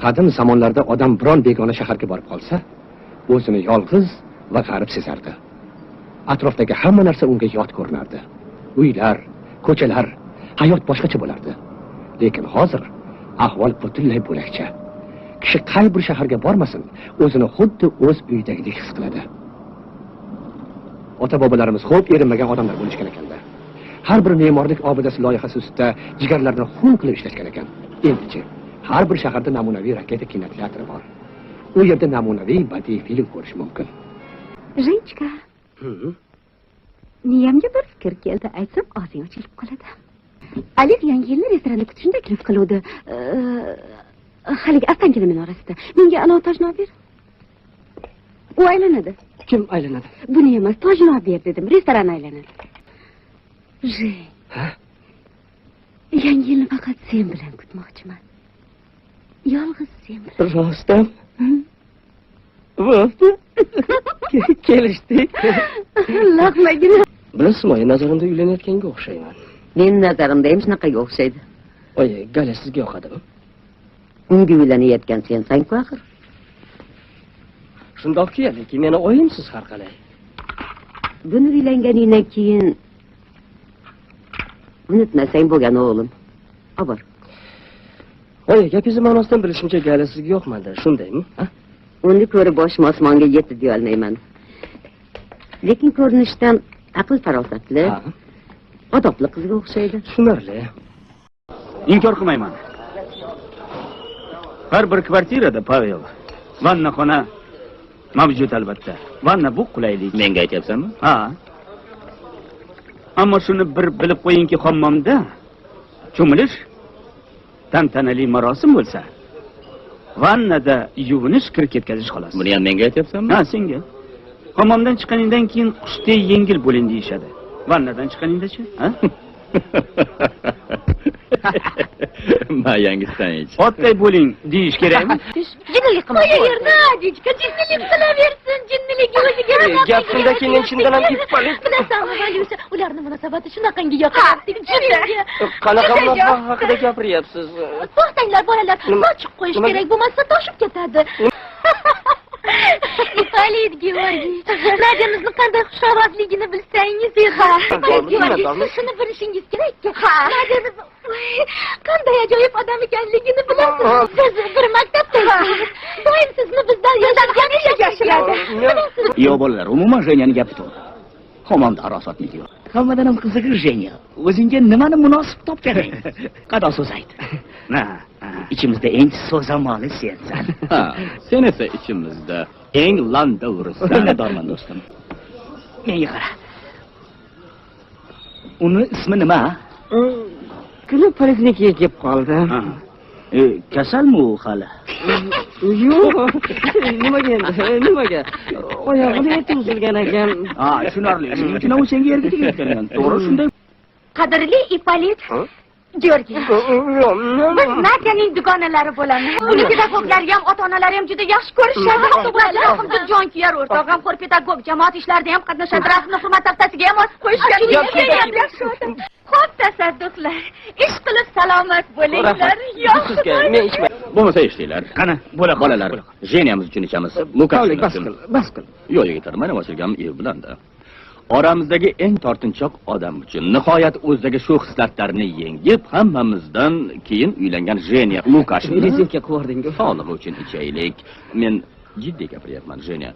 Qadim zamonlarda odam biron begona shaharga borib qolsa, o'zini yolg'iz va g'arib sezardi. Atrofdagi hamma narsa unga yot ko'rinardi. Uylar, ko'chalar, hayot boshqacha bo'lardi. Lekin hozir ahvol butunlay bo'lakcha. Kishi qay bir shaharga bormasin, o'zini xuddi o'z uyidagidek his qiladi. Ota-bobolarimiz xo'p erinmagan odamlar bo'lishgan ekanda. Har bir me'morlik obidasi loyihasi ustida jigarlarini xun qilib ishlashgan ekan. Endichi, har bir shaharda namunaviy raketa kinoteatri bor. U yerda namunaviy badiiy film ko'rish mumkin. Jenchka. Miyamga bir fikr keldi, aytsam og'zing ochilib qoladi. Oleg yangi yilni restoranda kutishni taklif qiluvdi. Haligi Ostankino minorasida. Menga anov tojni olib ber. U aylanadi. Kim aylanadi? Buni emas, tojni olib ber dedim. Restoran aylanadi. Jen. Ha? Yangi yilni faqat sen bilan kutmoqchiman. Yolg'iz sen bilan. Rostdan? Bo'pti. Kelishdik. Laqmagina. Bilasizmi, oyi, nazarimda uylanayotganga o'xshayman. Meni nazarimda ham shunaqaga o'xshaydi. Oyi, Gala sizga yoqadimi? Unga uylanayotgan sensan-ku axir. Shundoqki, lekin meni oyimsiz har qalay. Buni uylanganingdan keyin unutmasang bo'lgan o'g'lim. Obor. Oyi, gapingizni ma'nosidan bilishimcha Gala sizga yoqmadi, shundaymi? Ha? Uni ko'rib boshim osmonga yetdi deya olmayman. Lekin ko'rinishdan aql farosatli, odobli qizga o'xshaydi. Tushunarli. Inkor qilmayman. Har bir kvartirada, Pavel, vannaxona mavjud albatta. Vanna bu qulaylik. Menga aytyapsanmi? Ha. Ammo shuni bir bilib qo'yingki, hammomda cho'milish tantanali marosim bo'lsa, vannada yuvinish kir ketkazish xolos. Buni ham menga aytyapsanmi? Ha, senga. Hammomdan chiqqaningdan keyin qushdek yengil bo'ling deyishadi. Vannadan chiqqaningda-chi? Ha? Ma yangisidan ich. Otday bo'ling deyish kerakmi? Jinnilik qilma. Qo'yaver, Nadichka, jinnilik qilaversin, jinniligi o'ziga. Gap shundaki, men chindan ham Ippolit. Bilasanmi, Valyusha, ularning munosabati shunaqangi yoqardi. Juda. Qanaqa munosabat haqida gapiryapsiz? To'xtanglar, bolalar, sochiq qo'yish kerak, bo'lmasa toshib ketadi. Ippolit Georgiyevich, Nadyamizni qanday xushovozligini bilsangiz edi. Ippolit Georgiyevich, siz shuni bilishingiz kerakki, Nadyamiz qanday ajoyib odam ekanligini bilasiz. Biz bir maktabda ishlaymiz. Doim sizni bizdan yashiradi. Yo'q bolalar, umuman Jenyaning gapi to'g'ri. Hammomda arosatniki yo'q. Hammadan ham qizig'i Jenya. O'zingga nimani munosib topganing? Qado so'z ayt. Ichimizda eng so'zamoli sensan. Ha, sen esa ichimizda eng landovursan. Minnatdorman do'stim. Menga qara. Uni ismi nima? Kuni poliklinikaga kelib qoldi. Kasalmi u hali? Yo'q. Nimaga endi? Nimaga? Oyog'ini eti uzilgan ekan. Ha, tushunarli. Shuning uchun u senga erga tegayotgan. To'g'ri, shunday. Qadrli Ippolit Georgiyevich. Biz Nadyaning dugonalari bo'lamiz. Uni pedagoglari ham, ota-onalari ham juda yaxshi ko'rishadi. Juda jonkuyar o'rtoq, g'amxo'r pedagog, jamoat ishlarida ham qatnashadi, rasmni hurmat taxtasiga ham osib qo'yishgan. Xo'p, tasadduqlar. Ish qilib salomat bo'linglar. Sizga men ichmay. Bo'lmasa eshitinglar. Qani, bo'la bolalar, Jenyamiz uchun ichamiz. Pavlik, bas qil, bas qil. Yo'q, yigitlar, mana ochilgan ev bilanda. Oramizdagi eng tortinchoq odam uchun nihoyat o'zidagi shu xislatlarni yengib, hammamizdan keyin uylangan Jenya Lukashni rezinka quvordingu. Sog'lig'i uchun ichaylik. Men jiddiy gapiryapman, Jenya.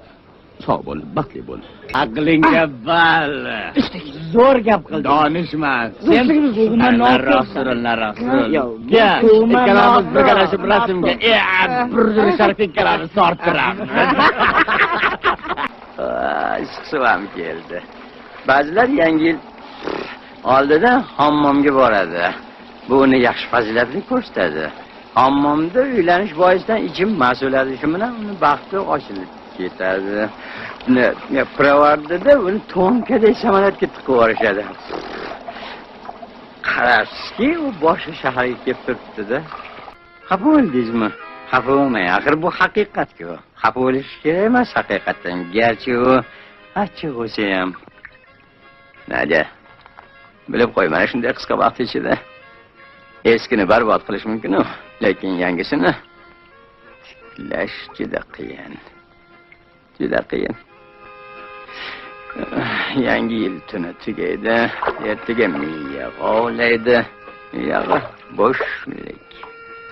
Sog' bo'l, baxtli bo'l. Aqlingga bal. Zo'r gap qilding. Donishman. Sen narroq suril. Ikkalamiz birgalashib rasmga, bir sharif ikkalamiz torttiramiz. Issiq suv ham keldi. Ba'zilar yangi yil oldida hammomga boradi. Bu uni yaxshi fazilatli ko'rsatadi. Hammomda uylanish boisidan ichim mas'uliyati shu bilan uni baxti ochilib ketadi. Pirovardida uni to'nkaday samolyotga tiqib yuborishadi. Qarashki, u boshqa shaharga kelib turibdi-da. Xafa bo'ldingizmi? Xafa bo'lmang, axir bu haqiqat-ku. Xafa bo'lish kerak emas haqiqatdan. Garchi u achchiq bo'lsa ham. Nadya, bilib qo'y, mana shunday qisqa vaqt ichida eskini barbod qilish mumkin-u, lekin yangisini tiklash juda qiyin. Juda qiyin. Yangi yil tuni tugaydi, ertaga miya g'ovlaydi, yog'i bo'shlik.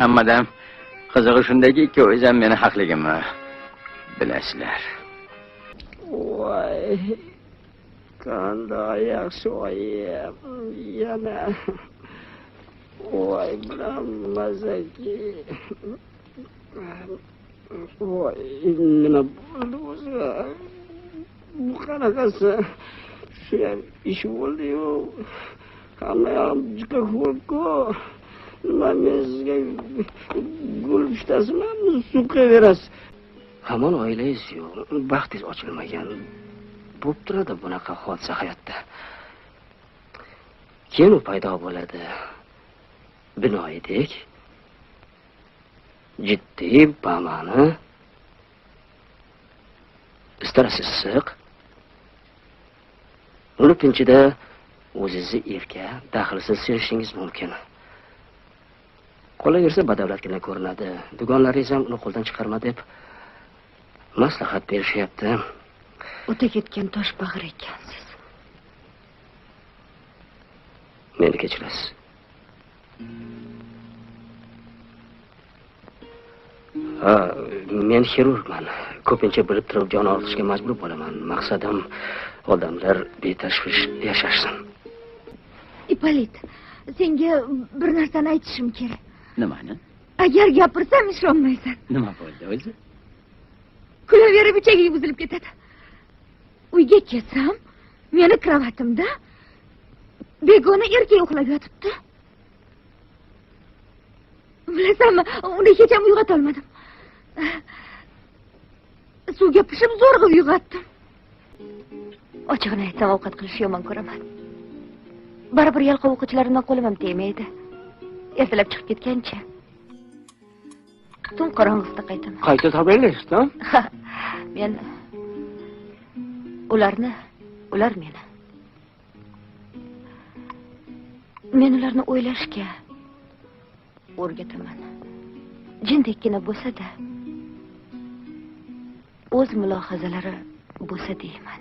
Hammadan qizig'i shundaki, ikkovingiz ham meni haqligimni bilasizlar. Voy, qanday yaxshi oyim, yana voy bilan mazaki. Voy, nima bo'ldi o'zi? Bu qanaqasi? Shu ham ish bo'ldi-yu. Hamma yog'im juda ho'l-ku. Nima men sizga gul pishtasizmi, suv qo'yaverasiz? Hamon oilangiz yo'q, baxtingiz ochilmagan. Bo'lib turadi bunaqa hodisa hayotda. Keyin u paydo bo'ladi. Binoyidek jiddiy, bama'ni, istarasi issiq. Uni tinchida o'zingizni erka, daxlsiz sezishingiz mumkin. Qolaversa badavlatgina ko'rinadi. Dugonlaringiz ham uni qo'ldan chiqarma deb maslahat berishyapti. O'ta ketgan tosh bag'ir ekansiz. Meni kechirasiz. Ha, men xirurgman. Ko'pincha bilib turib jon og'ritishga majbur bo'laman. Maqsadim odamlar betashvish yashashsin. Ippolit, senga bir narsani aytishim kerak. Nimani? Agar gapirsam ishonmaysan. Nima bo'ldi o'zi? Kulaverib ichaging buzilib ketadi. Uyga kelsam, meni kravatimda begona erkak uxlab yotibdi. Bilasanmi, uni hech ham uyg'ota olmadim. Suvga pishib zo'rg'a uyg'otdim. Ochig'ini aytsam, ovqat qilishni yomon ko'raman. Baribir yalqov o'quvchilarimdan qo'lim ham tegmaydi. Ertalab chiqib ketgancha tun qorong'isida qaytaman. Qayta topaylik-da? Ha, men ularni, ular meni. Men ularni o'ylashga o'rgataman. Jindekkina bo'lsa-da, o'z mulohazalari bo'lsa deyman.